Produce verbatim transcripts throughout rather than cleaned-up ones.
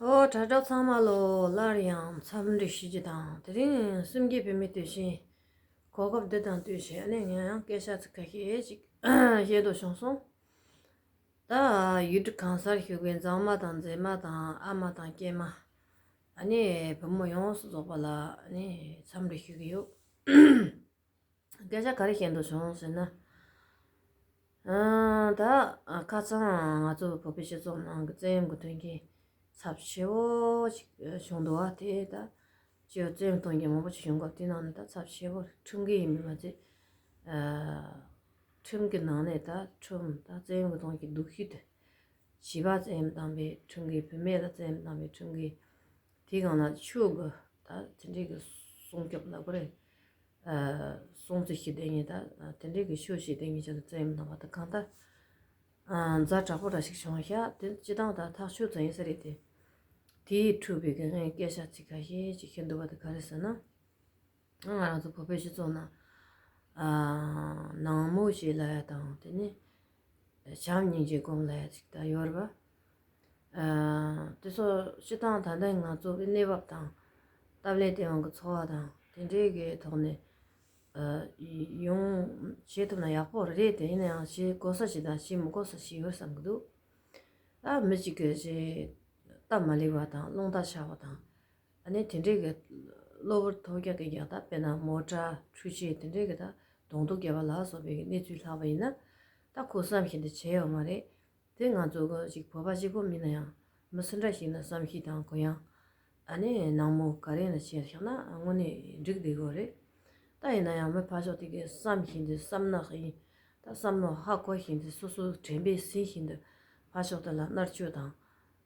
ཨོ། དྲ་གྲོགས་ཚང་མ་ལོ། སླར་ཡང་འཚམས་འདྲི་ཞུ་རྒྱུ་དང་། དེ་རིང་གསུམ་བརྒྱད་བུད་མེད་དུས་ཆེན་གོ་སྐབས་འདི་དང་བསྟུན་བྱས་ནས། ངས་ཡང་སྐད་ཆ་ཚིག་ཁ་ཤས་ཅིག་བཤད་འདོད་བྱུང་སོང་། ད་ཡུལ་གྲུ་གང་སར་བཞུགས་པའི་མཛངས་མ་དང་མཛེས་མ་དང་ཨ་མ་དང་སྐྱེས་མ། ཨ་ནི་བུ་མོ་ཡོངས་སུ་རྫོགས་པ་ལ་ཨ་ནི་འཚམས་འདྲི་ཞུ་གི་ཡོད། སྐད་ཆ་ག་རེ་བཤད་འདོད་བྱུང་ཟེར་ན། ཨ། ད་ཨ། ཁ་སང་ང་ཚོ་བོད་པའི་སྤྱི་ཚོགས་ནང་གི་བཙན་གཡེམ་གྱི་དོན་རྐྱེན་ཚབས་ཆེ་བོ་ཞིག་བྱུང་འདུག་བ། དེ་ད་སྤྱི་བོ་བཙན་གཡེམ་གཏོང་མཁན་མང་པོ་ཞིག་བྱུང་སྐབས། དེ་ནང་ནས་ད་ཚབས་ཆེ་བོ་ཁྲིམས་འགལ་ཡིན་པ་མ་ཚད། ཨ། ཁྲིམས་ཀྱི་ནང་ནས་ད་ཁྲིམས་ད་བཙན་གཡེམ་གྱི་གཏོང་རྐྱེན་སྡུག་ཤོས་དེ། བྱིས་པ་བཙན་གཡེམ་བཏང་བའི་ཁྲིམས་འགལ། བུད་མེད་ལ་བཙན་གཡེམ་བཏང་བའི་ཁྲིམས་འགལ། དེའི་སྒང་ལ་ཆོས་ཀྱི་ད་དེ་འདྲའི་གི་སྲུང་སྐྱོབ་ལབ་དགོས་རེད། ཨ། སྲུང་བརྩི་བྱེད་བསྡད་མཁན། ད་དེ་འདྲའི་གི་ཆོས་བྱེད་བསྡད་མཁན་ཅིག་ལ་བཙན་གཡེམ་བཏང་བ་དེ་གང་ལྟར། ཨ། ཛ་དྲག་པོ་འདྲ་ཞིག་བྱུང་ཤག་དེ་སྤྱིར་བཏང་ད་ཐག་ཆོད་ཙམ་ཡིན་ས་རེད་དེ། དེའི་འཕྲོས་པའི་གི་ངས་སྐད་ཆ་ཚིག་ཁ་ཤས་ཅིག་བཤད་འདོད་པ་དེ་ག་རེ་ཟེར་ན། ང་རང་ཚོ་བོད་པའི་སྤྱི་ཚོགས་ནང་། ཨ། ནང་མོ་ཞེས་ལབ་ཡ་དང་། དེ་ནས་བྱམས་སྙིང་རྗེ་སྒོམ་ལབ་ཡ་ཅིག་ད་ཡོད་རེད་པ། ཨ། དེ་ཚོ་སྤྱིར་བཏང་ད་ལྟ་ང་ཚོ་གི་གནས་བབ་དང་། སྟབས་ལེགས་སྟེས་དབང་གི་འཚོ་བ་དང་དེ་འདྲའི་གི་ཐོག་ནས། ཨ། ཡོང་བྱེད་ཐུབ་ན་ཡག་པོ་རེད་དེ། ཡིན་ན་ཡང་བྱེད་དགོས་ས་ཞིག་དང་བྱེད་མི་དགོས་ས་ཞིག་ཡོད་བསམ་གི་འདུག་ད་མི་གཅིག་གི་བྱེད་སྟབས་མ་ལེགས་པ་དང་། རླུང་རྟ་ཆག་པ་དང་། ཨ་ནི་དེ་འདྲའི་གི་གློ་བུར་ཐོལ་རྒྱག་གི་རྒྱག་ད། དཔེར་ན་མོ་ཊ་འཕྲུལ་ཆས་དེ་འདྲའི་གི་ད་གདོང་ཐུག་བརྒྱབ་པ་ལ་སོགས་པའི་གནས་ཚུལ་ལྷག་པ་ཡིན་ན། ད་ཁོ་བསམ་བཞིན་དུ་བྱས་ཡོད་མ་རེད། དེ་ང་ཚོ་གི་ཅིག་བོད་པ་གཅིག་པོ་མིན་ན་ཡང་། མི་སུ་འདྲ་ཞིག་ན་བསམ་ཤེས་དང་གུ་ཡངས། ཨ་ནི་ནང་མོ་ག་རེ་ན་བྱས་བཞག་ན་དངོས་གནས་འགྲིག་བསྡད་ཡོད་རེད། ད་ཡིན་ན་ཡང་མི་ཕར་ཕྱོགས་དེ་གི་བསམ་བཞིན་དུ་བསམ་ན་ཡིན། ད་བསམ་བློ་ཧ་གོ་བཞིན་དུ། སོ་སོ་དྲན་པས་ཟིན་བཞིན་དུ་ཕར་ཕྱོགས་དེ་ལ་མནར་གཅོད་དང་།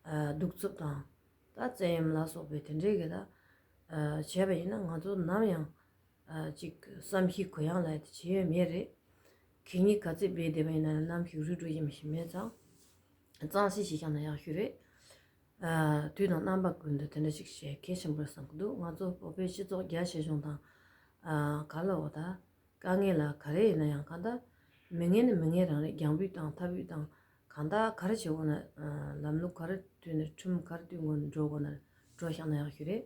ཨ། གདུག་རྩུབ་དང་། ད་བཙན་གཡེམ་ལ་སོགས་པའི་དེ་འདྲའི་གི་ད། ཨ། བྱས་པ་ཡིན་ན་ང་ཚོ་ནམ་ཡང་། ཨ། ཅིག་བསམ་ཤེས་གུ་ཡངས་ལབ་ཡ་དེ་བྱས་ཡོད་མེད་རེད། གད་སྙིགས་ག་ཚོད་སྦས་བསྡད་པ་ཡིན་ན་ནམ་ཞིག་རུལ་འགྲོ་ཡིན་པ་ཞིག་མེད་ཙང་། གཙང་སེལ་བྱེད་ཤེས་ན་ཡག་ཤོས་རེད། ཨ། དུས་དང་རྣམ་པ་ཀུན་ཏུ་དེ་འདྲ་ཞིག་བྱེད་གལ་ཆེན་པོ་རེད་བསམ་གི་འདུག་ང་ཚོ་བོད་པའི་སྤྱི་ཚོགས་རྒྱ་ཆེ་ཆུང་དང་། ཨ། ག་ལ་འོ་ད། དཀའ་ངལ་ལ་ག་རེ་ཡིན་ན་ཡང་གང་ལྟར་མི་ངན་ནི་མི་ངན་རང་རེད། རྒྱང་འབུད་དང་འཐབ་འབུད་དང་། གང་ལྟར་ག་རེ་བྱེད་དགོས་ན། ཨ། ལམ་ལུགས་ག་རེ་བཏོན་ནས། ཁྲིམས་ག་རེ་བཏོན་དགོས་ན། འགྲོ་དགོས་ན་འགྲོ་བཞག་ན་ཡག་ཤོས་རེད།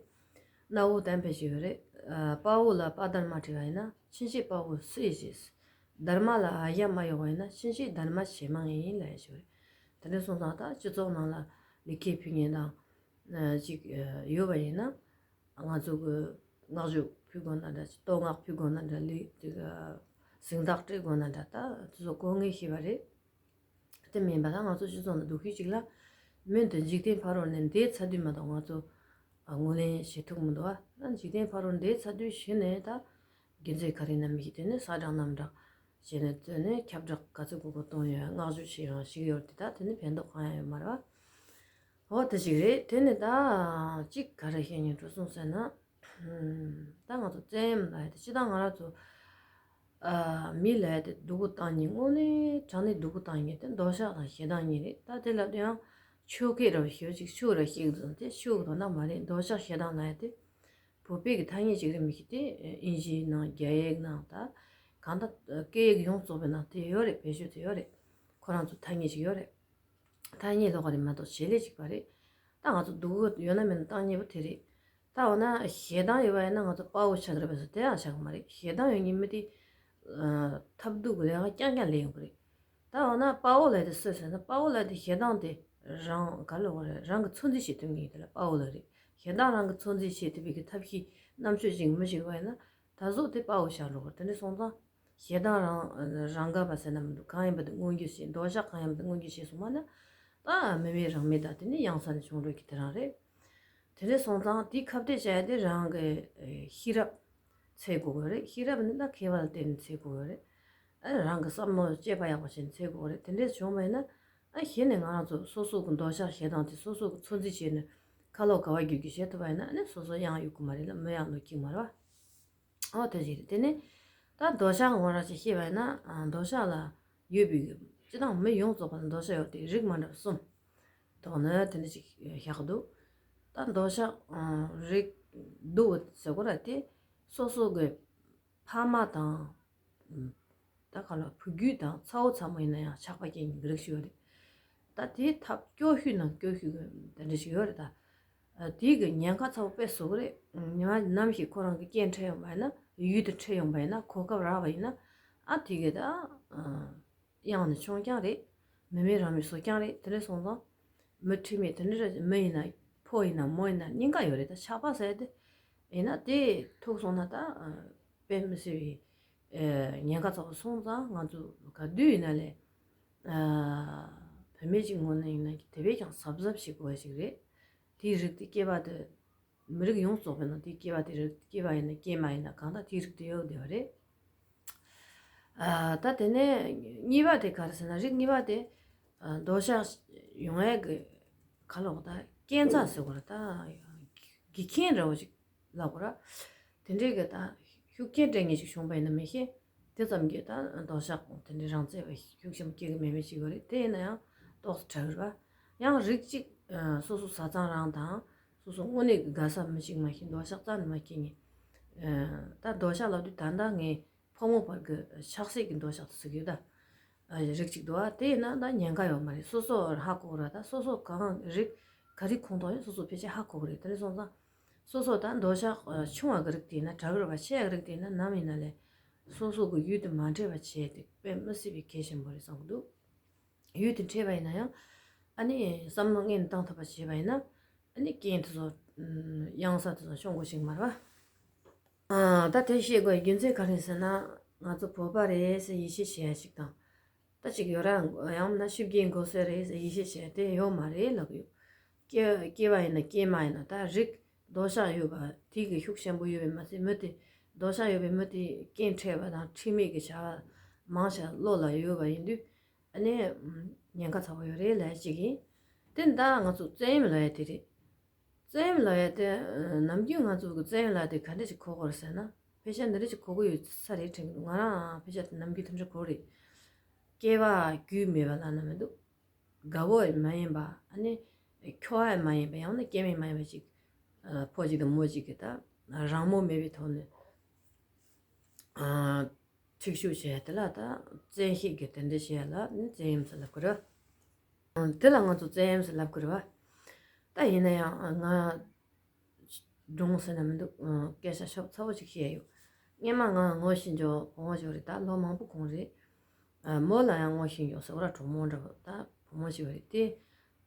གནའ་བོ་གཏམ་དཔེ་ཞིག་ཡོད་རེད། ཨ། དཔའ་བོ་ལ་དཔའ་དར་མ་བྲིས་པ་ཡིན་ན་ཕྱིན་ཆད་དཔའ་བོ་སུ་ཡིས་བྱེད། དར་མ་ལ་ཨ་ཡ་མ་གཡོགས་པ་ཡིན་ན་ཕྱིན་ཆད་དར་མ་ཇེ་མང་ཡིན་ལབ་ཡ་ཞིག་ཡོད་རེད། དེ་འདྲ་སོང་ཙང་ད་སྤྱི་ཚོགས་ནང་ལ་ལེགས་སྐྱེས་ཕུལ་མཁན་དང་། ཨ། ཅིག་ཨ། ཡོད་པ་ཡིན་ན། ང་ཚོ་གི་བསྔགས་བརྗོད་ཕུལ་དགོས་ན་འདྲ། བསྟོད་བསྔགས་ཕུལ་དགོས་ན་འདྲ། ལེགས་ཅིག་ཨ། གཟེངས་རྟགས་སྤྲད་དགོས་ན་འདྲ། ད་དེ་ཚོ་དཀོན་ངེས་ཤེས་པ་རེད། དེ་མིན་པ་ད་ང་ཚོ་སྤྱི་ཚོགས་ནང་སྡུག་ཤོས་ཅིག་ལ། མོན་དུ་འཇིག་རྟེན་ཕ་རོལ་ནས། འདས་ཚར་དུས་མ་གཏོགས་ང་ཚོ་ཨ། ངོས་ལེན་བྱེད་ཐུབ་མི་འདུག་ཨ། ད་འཇིག་རྟེན་ཕ་རོལ་འདས་ཚར་དུས་གཞི་ནས་ད་དགེ་མཚན་ག་རེ་ན་མི་ཤེས། དེ་ནས་ས་དྲག་གནམ་དྲག་བྱས་ནས། དེ་ནས་ཁྱབ་བསྒྲགས་ག་ཚོད་དགོས་དགོས་གཏོང་ཡོད། བསྔགས་བརྗོད་བྱེད་ཡོང་ཞིག་ཡོད་དེ། ད་དེ་ནི་ཕན་ཐོགས་གང་ཡང་ཡོད་མ་རེད་བ། འོ་དེ་ཞིག་རེད། དེ་ནི་ད་གཅིག་ག་རེ་བཤད་སྙིང་བྲོ་སོང་ཟེར་ན། ཧུམ། ད་ང་ཚོ་བཙན་གཡེམ་ལབ་ཡ་དེ་སྤྱིར་བཏང་ང་རང་ཚོ། ཨ། མི་ལབ་ཡ་དེ་སྡུག་པོ་བཏང་མཁན། དངོས་གནས་དྲང་གནས་སྡུག་པོ་བཏང་མཁན་དེ་འདོད་ཆགས་དང་ཞེ་སྡང་གཉིས་རེད། ད་དེ་ལ་དེ་ཡང་ཆོས་སྐད་ར་བ་ཞིག་ཡོད་ཅིག་ཆོས་ར་ཤེས་ཀྱི་འདུག་དེ་ཆོས་ཀྱི་དོན་དག་མ་རེད། འདོད་ཆགས་ཞེ་སྡང་ལབ་ཡ་དེ་བོད་པའི་གི་ཐ་སྙད་ཅིག་རེད་མི་ཤེས། དེ་ཨིན་ཇིའི་ནང་རྒྱ་ཡིག་ནང་ད་གང་ལྟར་སྐད་ཡིག་ཡོངས་རྫོགས་པའི་ནང་དེ་ཡོད་རེད། བེད་སྤྱོད་དེ་ཡོད་རེད། ཁོ་རང་ཚོ་ཐ་སྙད་ཅིག་ཡོད་རེད། ཐ་སྙད་ལོགས་ཀ་རེད་མ་གཏོགས་བྱེད་ལས་གཅིག་པ་རེད། ད་ང་ཚོ་སྡུག་གི་ཡོད་ན་མེད་ན་བཏང་མཁན་པོ་དེ་རེད། ད་འོ་ན་ཞེ་སྡང་ཡོད་པ་ཡིན་ན་ང་ཚོ་དཔའ་བོ་ཆགས་ཀྱི་རེད་པས་སོ། དེ་ཡང་ཆགས་ཀྱི་མ་རེད། ཞེ་སྡང་ཡོད་མཁན་མི་དེ་ཨ། ཐབས་སྡུག་གི་ལས་ཀ་རྐྱང་རྐྱང་ལས་ཡོང་གི་རེད། ད་འོ་ན་དཔའ་བོ་ལབ་དེ་སུ་ཟེར་ན། དཔའ་བོ་ལབ་དེ་ཞེ་སྡང་དེ་རང་ག་ལ་འོ་རེད། རང་གི་ཚོད་འཛིན་བྱེད་ཐུབ་མཁན་དེ་ལ་དཔའ་བོ་ལབ་རེད། ཞེ་སྡང་རང་གི་ཚོད་འཛིན་བྱེད་ཐུབ་པའི་གི་ཐབས་ཤེས་རྣམ་དཔྱོད་ཅིག་མི་ཞིག་ཡོད་པ་ཡིན་ན། ད་གཟོད་དེ་དཔའ་བོ་ཆགས་འགྲོ་གི་རེད། དེ་འདྲ་སོང་ཙང་། ཞེ་སྡང་རང་རང་དགའ་བ་ཟེར་ན་མི་འདུག་གང་ཡིན་པ་དེ་མངོན་འགྱུར་བྱེད། འདོད་ཆགས་གང་ཡིན་པ་དེ་མངོན་འགྱུར་བྱེད་སོང་བ་ན། ད་མི་མེད་རང་མེད། ད་དེ་ནི་ཡང་ས་ནས་བྱུང་འགྲོ་གི་དེ་རང་རེད། དེ་འདྲ་སོང་ཙང་དེ་ཁ་གཏད་བྱ་ཡ་དེ་རང་གི་ཤེས་རབ་འཚོལ་དགོས་ཀྱི་རེད། ཤེས་རབ་ནི་ད་མཁས་པ་ལ་བརྟེན་ནས་འཚོལ་དགོས་ཀྱི་རེད། ཨ། རང་གི་བསམ་བློ་དཔྱད་པ་ཡག་པོ་བྱས་ནས་འཚོལ་དགོས་ཀྱི་རེད། དེ་འདྲ་བྱུང་བ་ཡིན་ན། ཨ། གཞི་ནས་ང་རང་ཚོ་སོ་སོ་གི་འདོད་ཆགས་ཞེ་སྡང་དེ་སོ་སོ་གི་ཚོད་འཛིན་བྱས་ནས་ཁ་ལོག་ག་བ་བརྒྱུད་ཀྱི་བྱེད་ཐུབ་པ་ཡིན་ན། ཨ་ནི་སོ་སོ་གཡང་གཡུག་གི་མ་རེད་ལ། མི་གཡང་ལོག་གི་མ་རེད་བ། ཨོ་དེ་ཞིག་རེད། དེ་ནས་ད་འདོད་ཆགས་ངོ་རང་ཞིག་ཤེས་པ་ཡིན་ན། ཨ། འདོད་ཆགས་ལ་ཡོད་པའི་སྤྱིར་བཏང་མི་ཡོངས་རྫོགས་པ་ལ་འདོད་ཆགས་ཡོད་དེ་རིགས་མ་འདྲ་བ་གསུམ་དོགས་ནས་དེ་འདྲ་ཞིག་བཞག་གི་འདུག་ད་འདོད་ཆགས་ཨ་རིགས་འདུག་ཟེར་གོ་ར་དེ་སོ་སོ་གི་ཕ་མ་དང་། ད་ག་ལ་བུ་རྒྱུད་དང་ཚ་བོ་ཚ་མོ་ཡིན་ན་ཡང་ཆགས་པ་སྐྱེ་མཁན་གྱི་རིགས་ཤིག་ཡོད་རེད། ད་དེའི་ཐབས་སྐྱོ་ཤོས་ནང་སྐྱོ་ཤོས་ཀྱི་དེ་འདྲ་ཞིག་ཡོད་རེད་ད། དེའི་གི་ཉེན་ཁ་ཚ་པོ་དཔེ་བཟོ་གི་རེད། ཉི་མ་ནམ་ཞིག་ཁོ་རང་གི་སྐད་འཕྲད་ཡོང་བ་ཡིན་ན། ཡུལ་དུ་འཕྲད་ཡོང་བ་ཡིན་ན། གོ་སྐབས་རག་པ་ཡིན་ན། ཨ་དེ་གི་ད་གཡང་ནས་མཆོང་རྐྱང་རེད། མི་མེད་རང་མེད་བཟོ་རྐྱང་རེད། དེ་འདྲ་སོང་ཙང་། མི་ཁྲིམས་མེད་དེ་འདྲ་མི་ཡིན་ན། ཕོ་ཡིན་ན་མོ་ཡིན་ན་གཉིས་ཀ་ཡོད་རེད། ད་ཆགས་པ་ཟེར་དེ་ཡིན་ན། དེ་ཐུག་སོང་ན་ད་དཔེ་མི་སྲིད་པའི་ཉེན་ཁ་ཚ་པོ་སོང་ཙང་། ང་ཚོ་ག་དུས་ཡིན་ན་ལས་བུད་མེད་ཅིག་ངོས་ནས་ཡིན་ན་དེ་བས་ཀྱང་གཟབ་གཟབ་བྱེད་དགོས་པ་ཞིག་རེད། དེའི་རིགས་དེ་སྐྱེས་པ་དེ། མི་རིགས་ཡོངས་རྫོགས་པའི་ནང་དེ་སྐྱེས་པ་དེ་རིགས། སྐྱེས་པ་ཡིན་ན་སྐྱེས་མ་ཡིན་ན་གང་ལྟར་དེའི་རིགས་དེ་ཡོད་བསྡད་པ་རེད། ཨ། ད་དེ་ནས་གཉིས་པ་དེ་ག་རེ་ཟེར་ན། རིགས་གཉིས་པ་དེ། ཨ། འདོད་ཆགས་ཡོང་ཡས་ཀྱི་ག་ལབ་དགོས། ད་རྐྱེན་རྩ་ཟེར་དགོས་རེད། ད་རྒྱུ་རྐྱེན་འདྲ་བོ་ཞིག་ལབ་དགོས་རེད། དེ་འདྲའི་གི་ད་ཤུགས་རྐྱེན་སྤྲད་མཁན་ཞིག་བྱུང་བ་ཡིན་ན་མི་ཤེས། དེ་ཙམ་གྱིས་ད་འདོད་ཆགས་དེ་འདྲའི་རང་བཙན་པ་ཤུགས་ཆེན་པོ་སྐྱེ་གི་མེད་མི་ཞིག་ཡོད་རེད། དེ་ཡིན་ན་ཡང་ཏོག་ཙམ་དྲག་གི་རེད་པ། ཡང་རིགས་གཅིག་ཨ། སོ་སོ་བཟའ་ཚང་རང་དང་། སོ་སོ་དངོས་གནས་ཀྱི་དགའ་ས་མི་གཅིག་མ་གཏོགས་འདོད་ཆགས་རྩ་ནས་མ་སྐྱེ་མཁན། ཨ། ད་འདོད་ཆགས་ལབ་དུས་ད་ལྟ་ངས་ཕོ་མོ་བར་གྱི་ཆགས་སྲེད་ཀྱི་འདོད་ཆགས་དེ་ཟེར་གྱི་ཡོད་ད། ཨ། རིགས་གཅིག་འདུག་པ། དེ་ཡིན་ན་ད་ཉེན་ཁ་ཡོད་མ་རེད། སོ་སོ་ཧ་གོ་གི་རེད། ད་སོ་སོ་གང་རིགས་ག་རེ་ཁོངས་གཏོགས་ཡིན་སོ་སོ་ཕལ་ཆེར་ཧ་གོ་གི་རེད། དེ་འདྲ་སོང་ཙང་། སོ་སོ་ད་འདོད་ཆགས་ཆུང་བ་གི་རིགས་དེ་ཡིན་ན་དྲག་གི་རེད་པ། ཆེ་བ་གི་རིགས་དེ་ཡིན་ན་ནམ་ཡིན་ན་ལས་སོ་སོ་གི་ཡུལ་དུ་མ་འཕྲད་པ་བྱས་ཏེ་དཔེ་མི་སྲིད་པའི་གལ་ཆེན་པོ་རེད་བསམ་གྱི་འདུག་ཡུལ་དུ་འཕྲད་པ་ཡིན་ན་ཡང་། ཨ་ནི་བསམ་བློ་སྔོན་ནས་བཏང་ཐུབ་པ་བྱས་པ་ཡིན་ན། ཨ་ནི་རྐྱེན་དེ་ཚོ་གཡང་ས་དེ་ཚོ་སྐྱོང་དགོས་ཤིག་མ་རེད་པ། ཨ། ད་དེ་བཤད་དགོས་རྒྱུ་མཚན་ག་རེ་ཟེར་ན། ང་ཚོ་བོད་པ་རེད་ཟེར་ཡིད་ཆེས་བྱེད་ཡ་ཞིག་དང་། ད་ཅིག་ཡོད་ར། ཡང་ན་ཕྱི་རྒྱལ་འགོ་སོང་རེད་ཟེར་ཡིད་ཆེས་བྱེད་ཡ་དེ་ཡོད་མ་རེད་ལབ་གི་ཡོད། སྐྱེ་སྐྱེ་བ་ཡིན་ན་སྐྱེས་མ་ཡིན་ན། ད་རིགས་འདོད་ཆགས་ཡོད་པ་དེ་གི་ཤུགས་ཆེན་པོ་ཡོད་པའི་མ་ཚད། མི་དེ་འདོད་ཆགས་ཡོད་པའི་མི་དེ་རྐྱེན་འཕྲད་པ་དང་ཁྲིམས་མེད་ཀྱི་བྱ་བ་མང་ཆེ་བ་བློ་ལ་ཡོད་པ་ཡིན་དུས། ཨ་ནི་ཉེན་ཁ་ཚ་པོ་ཡོད་རེད་ལབ་ཡ་གཅིག་ཡིན། དེ་ད་ང་ཚོ་བཙན་གཡེམ་ལབ་ཡ་དེ་རེད། བཙན་གཡེམ་ལབ་ཡ་དེ། ནམ་རྒྱུན་ང་ཚོ་གི་བཙན་གཡེམ་ལབ་དེ་ག་འདྲ་ཞིག་གོ་གི་རེད་ཟེར་ན། ཕལ་ཆེར་འདི་འདྲ་ཞིག་གོ་གི་ཡོད་ས་རེད་དྲན་གི་འདུག་ང་རང་ཕལ་ཆེར་ནམ་རྒྱུན་དེ་འདྲ་གོ་རེད། སྐྱེ་བ་རྒྱུས་མེད་པ་ལབ་ན་མི་འདུག་དགའ་བོ་ཡང་མ་ཡིན་པ། ཨ་ནི་ཁྱོ་ག་ཡང་མ་ཡིན་པ། ཡང་ན་སྐྱེ་དམན་མ་ཡིན་པ་ཅིག་ཕོ་གཅིག་དང་མོ་གཅིག་གི་ད་རང་མོས་མེད་པའི་ཐོག་ནས། ཨ། འཁྲིག་སྤྱོད་བྱེད་ཡ་དེ་ལ་ད་བཙན་ཤེད་ཀྱིས་དེ་འདྲ་བྱེད་ཡ་ལ་ནི་བཙན་གཡེམ་ཟེར་ལབ་ཀྱི་རེད། དེ་ལ་ང་ཚོ་བཙན་གཡེམ་ཟེར་ལབ་ཀྱི་རེད་པ། ད་ཡིན་ན་ཡང་ང་སྒྲུང་ཟེར་ན་མི་འདུག་སྐད་ཆ་ཤོབ་ཚ་པོ་ཅིག་བཤད་ཡོད། སྔོན་མ་ང་ངོ་ཤེས་མཁན་བུ་མོ་ཅིག་ཡོད་རེད། ད་ལོ་མང་པོ་གོང་རེད། ཨ། མོ་ལ་ཡང་ངོ་ཤེས་མཁན་ཟེར་བ་ར། གྲོགས་མོ་འདྲ་བོ་ད་བུ་མོ་ཅིག་ཡོད་རེད་དེ།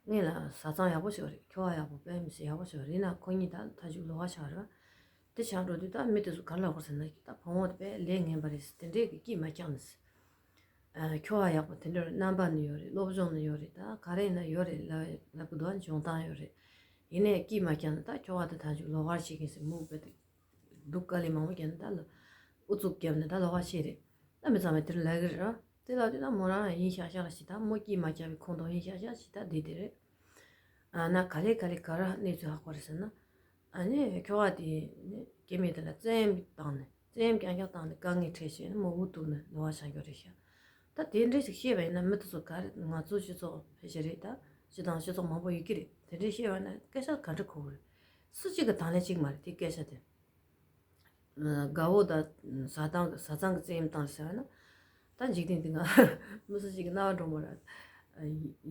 སྔོན་ལ་བཟའ་ཚང་ཡག་པོ་ཞིག་ཡོད་རེད། ཁྱོ་ག་ཡག་པོ། དཔེ་མི་སྲིད་ཡག་པོ་ཞིག་ཡོད་རེད། ཡིན་ན་ཁོ་གཉིས་ད་མཐའ་མཇུག་ལོགས་ཀ་ཆགས་རེད་པ། དེ་ཆགས་འགྲོ་དུས་ད་མི་དེ་ཚོ་ག་རེ་ལབ་ཀྱི་རེད་ཟེར་ན། ད་བུ་མོ་དེ་དཔེ་ལས་ངན་པ་རེད་ཟེར། དེ་འདྲས་ཀྱི་སྐྱིད་མ་རྐྱང་ནས། ཨ། ཁྱོ་ག་ཡག་པོ་དེ་འདྲ་རེད། རྣམ་པ་ནི་ཡོད་རེད། སློབ་སྦྱོང་ནི་ཡོད་རེད། ད་ག་རེ་ཡིན་ན་ཡོད་རེད་ལབ་ལབ་ཀྱི་འདུག་འཇོན་ཐང་ཡོད་རེད། ཡིན་ནའི་སྐྱིད་མ་རྐྱང་ནས་ད་ཁྱོ་ག་དེ་མཐའ་མཇུག་ལོགས་ཀ་བྱེད་མཁན་ཟེར། མོ་དཔེ་དེ་སྡུག་དཀའ་ལས་མང་པོ་བརྒྱབ་ནས། ད་ལ་ཨུ་ཚུགས་བརྒྱབ་ནས་ད་ལོགས་ཀ་བྱས་རེད། ད་མི་ཚང་མས་དེ་འདྲ་ལབ་ཀྱི་རེད་པ། དེ་ལབ་དུས་ད་མོ་རང་ཡིན་ཤག་ཤག་ལ་ཞིག་ད་མོ་སྐྱིད་མ་རྐྱང་པའི་ཁོངས་གཏོགས་ཡིན་ཤག་ཤག་ཞིག་ད་བསྡད་བསྡད་རེད། ཨ། ན་ག་ལེ་ག་ལེ་ག་རེ་གནས་ཚུལ་ཧ་གོ་རེད་ཟེར་ན། ཨ་ནི་ཁྱོ་ག་དེ་ནི་སྐྱེ་དམན་དེ་ལ་བཙན་གཡེམ་བཏང་ནས། བཙན་གཡེམ་རྐྱང་རྐྱང་བཏང་ནས་དཀའ་ངལ་འཕྲད་བྱས་ནས་མོ་འུ་ཐུག་ནས་ལོགས་ཀ་ཆགས་རྒྱུ་རེད་ཤག་ད་དེ་འདྲ་ཞིག་བཤད་པ་ཡིན་ན་མི་དེ་ཚོ་ག་རེ། ང་ཚོ་སྤྱི་ཚོགས་ཕལ་ཆེར་རེད། ད་སྤྱིར་བཏང་སྤྱི་ཚོགས་མང་པོ་ཡོད་ཀྱི་རེད། དེ་འདྲ་བཤད་པ་ཡིན་ན་སྐད་ཆ་ག་འདྲ་གོ་གི་རེད། སུ་གཅིག་གིས་དང་ལེན་བྱེད་ཀྱི་མ་རེད་དེ་སྐད་ཆ་དེ། དགའ་བོ་དང་བཟའ་ཚང་། བཟའ་ཚང་གིས་བཙན་གཡེམ་བཏང་ཟེར་བ་ན། ད་འཇིག་རྟེན་འདི་ན་མི་སུ་གཅིག་གི་རྣ་བར་འགྲོ་མ་རེད།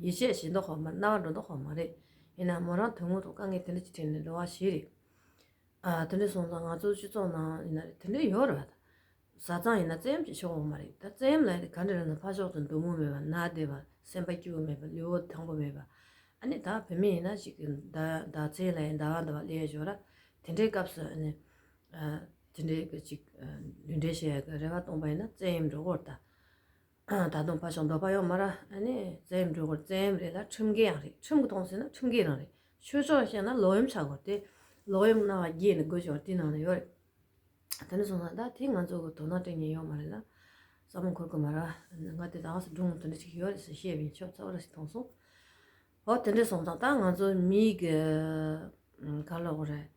ཡིད་ཆེས་བྱེད་མདོག་ཁ་པོ་མ་རེད། རྣ་བར་འགྲོ་མདོག་ཁ་པོ་མ་རེད། ཡིན་ན་མོ་རང་དོན་དངོས་ཐོག་དཀའ་ངལ་དེ་འདྲ་ཅིག་འཕྲད་ནས་འགྲོ་བ་ཞིག་རེད། ཨ། དེ་འདྲ་སོང་ཙང་ང་ཚོ་སྤྱི་ཚོགས་ནང་ཡིན་ན་རེད། དེ་འདྲ་ཡོད་རེད་པ། ད་བཟའ་ཚང་ཡིན་ན་བཙན་གཡེམ་བྱེད་ཆོག་གི་མ་རེད། ད་བཙན་གཡེམ་ལབ་ཡ་དེ་ག་འདྲ་རེད་ན། ཕར་ཕྱོགས་དེ་འདུག་མོ་མེད་པ། ན་བསྡད་པ། སེམས་པ་སྐྱིད་པོ་མེད་པ། ལུས་པོ་ཐང་པོ་མེད་པ། ཨ་ནི་ད་བུད་མེད་ཡིན་ན་ཅིག་ཟླ་ཟླ་མཚན་ལ་ཡང་ཟླ་བ་འདི་པར་སླེབས་ཡ་ཅིག་ཡོད་ར། དེ་འདྲའི་སྐབས་སུ་ཨ་ནི། ཨ། དེ་འདྲའི་གི་ཅིག་ཨ། ལུས་འབྲེལ་བྱེད་ཡ་གི་རེ་བ་བཏོན་པ་ཡིན་ན་བཙན་གཡེམ་འགྲོ་གི་རེད་ད། ད་དུང་ཕར་ཕྱོགས་འདོད་པ་ཡོད་མ་ར། ཨ་ནི་བཙན་གཡེམ་འགྲོ་གི་རེད། བཙན་གཡེམ་རེད་ལ་ཁྲིམས་འགལ་ཡང་རེད། ཁྲིམས་ཀྱི་མཐོང་ཟེར་ན་ཁྲིམས་འགལ་རང་རེད། ཆོས་ཕྱོགས་བཤད་ན་ལོག་གཡེམ་ཆགས་གི་རེད་དེ། ལོག་གཡེམ་རྣམ་པ་བརྒྱད་ནི་དགོས་ཀྱང་དེ་ནང་ལ་ཡོད་རེད། དེ་འདྲ་སོང་ཙང་ད་དེ་ང་ཚོ་གི་དོ་སྣང་སྤྲད་མཁན་ཡོད་མ་རེད་ལ། བསམ་བློ་འཁོར་གི་མ་ར། ང་དེ་དག་སུ་སྒྲུང་དེ་འདྲ་ཅིག་ཡོད་རེད་ཟེར་བཤད་པ་ཡིན། ཆོབ་ཚ་བོ་ར་ཞིག་མཐོང་སོང་། འོ་དེ་འདྲ་སོང་ཙང་ད་ང་ཚོ་མིའི་གི། ཨ། ག་ལབ་དགོས་རེད།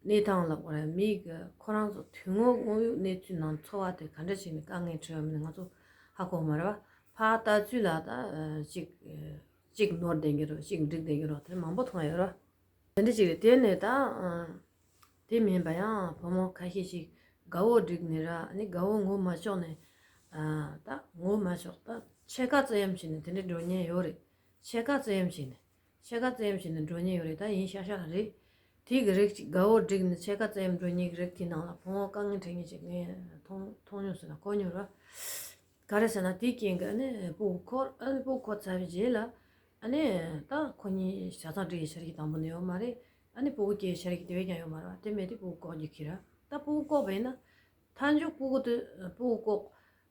གནས་སྟངས་ལབ་དགོས་རེད། མིའི་གི་ཁོ་རང་ཚོ་དོན་དངོས་དངོས་ཡོད་གནས་ཚུལ་ནང་འཚོ་བ་དེ་ག་འདྲ་ཞིག་ནས་དཀའ་ངལ་འཕྲད་ཡོད་མེད་ང་ཚོ་ཧ་གོ་མ་རེད་པ། ཕར་ལྟ་ཚུལ་ལ་ད་ཨ། གཅིག་ཨ། གཅིག་ནོར་བསྡད་ཀྱི་རེད། གཅིག་འགྲིག་བསྡད་ཀྱི་རེད། དེ་མང་པོ་མཐོང་ཡོད་རེད་པ། དེ་འདྲ་ཅིག་རེད། དེ་ནས་ད། ཨ། དེ་མིན་པ་ཡང་བུ་མོ་ཁ་ཤས་ཤིག་དགའ་བོ་བསྒྲིགས་ནས་ར། ཨ་ནི་དགའ་བོ་ངོ་མ་ཕྱོགས་ནས། ཨ། ད་ངོ་མ་ཕྱོགས། ད་ཕྱེད་ཀ་བཙན་གཡེམ་བྱས་ནས་དེ་འདྲ་འགྲོ་མཁན་ཡོད་རེད། ཕྱེད་ཀ་བཙན་གཡེམ་བྱས་ནས། ཕྱེད་ཀ་བཙན་གཡེམ་བྱས་ནས་འགྲོ་མཁན་ཡོད་རེད། ད་ཡིན་ཤག་ཤག་རེད། དེ་གི་རིགས་ཅིག་དགའ་བོ་སྒྲིག་ནས་ཕྱེད་ཀ་བཙེམ་འགྲོ་མཁན་གྱི་རིགས་དེའི་ནང་ལ་ཕུང་བོ་དཀའ་ངལ་འཕྲད་མཁན་ཅིག་ངས་མཐོང་མཐོང་མྱོང་ཟེར་ན་གོ་མྱོང་ར། ག་རེ་ཟེར་ན་དེའི་རྐྱེན་གྱིས་ཨ་ནི་སྤུ་གུ་འཁོར། ཨ་ནི་སྤུ་གུ་འཁོར་ཚར་བའི་རྗེས་ལ་ཨ་ནི་ད་ཁོ་གཉིས་ཆ་ཚང་སྒྲིག་ཡའི་ཆ་རྐྱེན་དང་པོ་ནི་ཡོད་མ་རེད། ཨ་ནི་སྤུ་གུ་སྐྱེ་ཡའི་ཆ་རྐྱེན་དེ་བས་ཀྱང་ཡོད་མ་རེད་བ། དེ་མེད་དུས་སྤུ་གུ་བཀོག་རྒྱུ་ཁེལ་ར། ད་སྤུ་གུ་བཀོག་པ་ཡིན་ན། མཐའ་མཇུག་སྤུ་གུ་དེ་སྤུ་གུ་ལྐོག་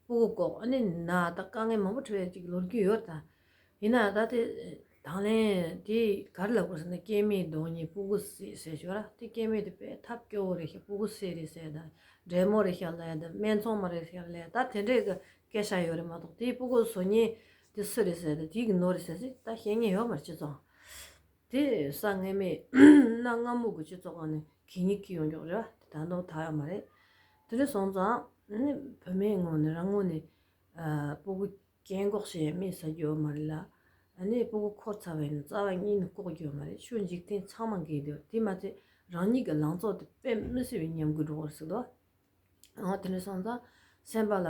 སྤུ་གུ་ལྐོག་ཨ་ནི་ན་ད་དཀའ་ངལ་མང་པོ་འཕྲད་ཡ་ཅིག་ལོ་རྒྱུས་ཡོད་ད། ཡིན་ན་ད་དེ་དང་ལེན་དེ་ག་རེ་ལབ་དགོས་ཟེར་ན་སྐྱེ་དམན་གདོང་ཉེས་སྤུ་གུ་བསད་ཟེར་ཞོར་ར། དེ་སྐྱེ་དམན་དེ་དཔེ་ཐབས་སྐྱོ་བོ་རེད་ཤག་སྤུ་གུ་བསད་རེད་ཟེར་ད། འདྲེ་མོ་རེད་ཤག་ལབ་ཡ་ད། སྨད་འཚོང་མ་རེད་ཤག་ལབ་ཡ་ད། དེ་འདྲས་ཀྱི་སྐད་ཆ་ཡོད་རེད་མ་གཏོགས་དེ་སྤུ་གུ་བཟོ་མཁན་དེ་སུ་རེད་ཟེར་ད། དེ་གི་ནོར་རེད་ཟེར་ཟེར་ད་བཤད་མཁན་ཡོད་མ་རེད་སྤྱི་ཚོགས། དེ་ས་ངན་མེད་གནའ་སྔ་མོ་གི་སྤྱི་ཚོགས་ཁང་ནས་གད་སྙིགས་ཁྱེར་ཡོང་ཀྱོག་རེད་བ། དེ་ད་དུང་དག་ཡོད་མ་རེད། དེ་འདྲ་སོང་ཙང་ནི་བུད་མེད་ངོས་ནས་རང་ངོས་ནས་ཨ་སྤུ་གུ་སྐྱེ་འགོག་བྱེད་ཡ་དམིགས་བསལ་རྒྱུ་ཡོད་མ་རེད་ལ། ཨ་ནི་སྤུ་གུ་འཁོར་ཚར་བ་ཡིན་ན་རྩ་བ་ཉིད་ནས་བཀོག་རྒྱུ་ཡོད་མ་རེད། ཆུ་འཇིག་རྟེན་ཚང་མ་འགས་བསྡད་ཡོད། དེ་མ་ཚད་རང་ཉིད་ཀྱི་ལང་ཚོ་དེ་དཔེ་མི་སྲིད་པའི་ཉམས་རྒུད་འགྲོ་གི་རེད་ཟེར་འདུག་ཨ་དེ་འདྲ་སོང་ཙང་སེམས་པ་ལ་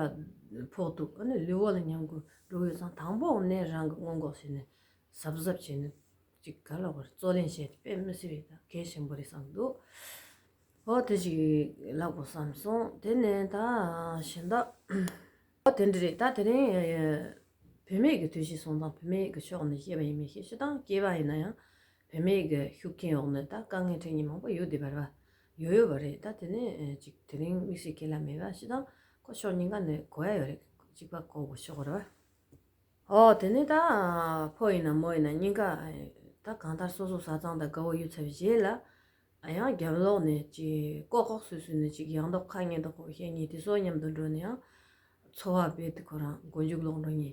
ཕོག་ཐུག་ཨ་ནི་ལུས་པོ་ལ་ཉམས་རྒུད་འགྲོ་ཡོད་ཙང་དང་པོ་ནས་རང་གི་སྔོན་འགོག་བྱས་ནས་གཟབ་གཟབ་བྱས་ནས་ཅིག་ག་ལབ་དགོས་རེད། བརྩོན་ལེན་བྱས་ཏེ་དཔེ་མི་སྲིད་པའི་ད་གལ་ཆེན་པོ་རེད་བསམ་འདུག་འོ་དེ་ཅིག་ལབ་དགོས་བསམ་སོང་། དེ་ནས་ད་གཞན་དག་འོ་དེ་འདྲ་རེད། ད་དེ་རིང་བུད་མེད་ཀྱི་དུས་ཆེན་སོང་ཙང་བུད་མེད་ཀྱི་ཕྱོགས་ནས་བཤད་པ་ཡིན་མིན་ཤེས། སྤྱིར་བཏང་སྐྱེས་པ་ཡིན་ན་ཡང་བུད་མེད་ཀྱི་ཤུགས་རྐྱེན་འོག་ནས་ད་དཀའ་ངལ་འཕྲད་མཁན་མང་པོ་ཡོད་བསྡད་པ་རེད་བ། ཡོད་ཡོད་པ་རེད། ད་དེ་ནས་ཅིག་དེ་རིང་དམིགས་བསལ་ཁས་ལེན་མེད་པ། སྤྱིར་བཏང་ཁོ་ཕྱོགས་གཉིས་ཀ་ནས་གོ་ཡ་ཡོད་རེད། གཅིག་པ་གོ་དགོས་ཕྱོགས་རེད་བ། ཨོ་དེ་ནས་ད་ཕོ་ཡིན་ན་མོ་ཡིན་ན་གཉིས་ཀ་ད་གང་ལྟར་སོ་སོ་བཟའ་ཚང་དང་དགའ་བོ་ཡོད་ཚར་བའི་རྗེས་ལ་ཡང་རྒྱབ་ལོགས་ནས་ཅིག་ལྐོག་ལྐོག་སུད་སུད་ནས་ཅིག་ཡང་དག་ཁ་ཉེ་དག་ཁོ་བཤད་ཉེ་དེ་ཚོ་མཉམ་དུ་འགྲོ་ནས་ཡང་འཚོ་བ་རྦད་དེ་ཁོ་རང་མགོ་མཇུག་ལོག་འགྲོ་ཉེ།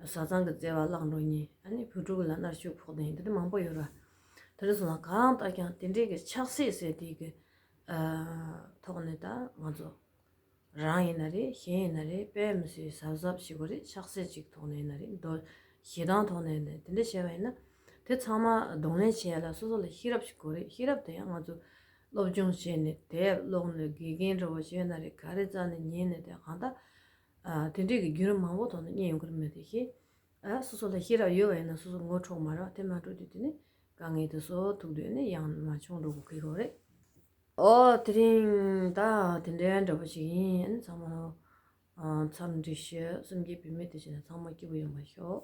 བཟའ་ཚང་གི་བརྩེ་བ་བརླག་འགྲོ་ཉེ། ཨ་ནི་བུ་ཕྲུག་ལ་མནར་གཅོད་ཕོག་ནས་འདི་འདྲ་མང་པོ་ཡོད་ར། དེ་འདྲ་སོང་ན་གང་ལྟར་ཀྱང་དེ་འདྲའི་གི་ཆགས་སྲེད་ཟེར་དེ་གི་ཨ་ཐོག་ནས་ད་ང་ཚོ་རང་ཡིན་ན་རེད། གཞན་ཡིན་ན་རེད། དཔེ་མི་སྲིད་གཟབ་གཟབ་བྱེད་དགོས་རེད། ཆགས་སྲེད་ཅིག་ཐོག་ནས་ཡིན་ན་རེད། འདོད་ཞེ་སྡང་ཐོག་ནས་ཡིན་ན་རེད། དེ་འདྲ་བྱས་པ་ཡིན་ན་དེ་ཚང་མ་གདོང་ལེན་བྱེད་ཡ་ལ་སོ་སོ་ལ་ཤེས་རབ་ཞིག་དགོས་རེད། ཤེས་རབ་དེ་ཡང་ང་ཚོ་སློབ་སྦྱོང་བྱས་ནས་དེབ་ཀློག་ནས་དགེ་རྒན་འདྲ་བོ་བྱས་ན་རེད། ག་རེ་རྩ་ནས་ཉན་ནས་དེ་གང་ལྟར་ཨ་དེ་འདྲས་ཀྱི་བརྒྱུད་རིམ་མང་པོ་ཐོག་ནས་རྙེད་ཡོང་གི་རེད། མི་དེ་ཤེས། ཨ་སོ་སོ་ལ་ཤེས་རབ་ཡོད་པ་ཡིན་ན་སོ་སོ་ངོ་འཕྲོད་མ་རེད་བ། དེ་མ་འཕྲོད་དུས་དེ་ནི་དཀའ་ངལ་དེ་ཚོ་ཐུག་དུས་ནི་ཡང་མ་བྱུང་འགྲོ་དགོས་ཀྱི་ཡོད་རེད། ཨོ་དེ་རིང་ད་དེ་འདྲའི་འདྲ་པོ་ཞིག་ཡིན། ཨ་ནི་ཚང་མ་ཨ་འཚམས་འདྲི་ཞུ། སེམས་ཀྱི་བུད་མེད་དེ་བྱས་ན་ཚང་མ་སྐྱིད་པོ་ཡོང་བ་ཤོག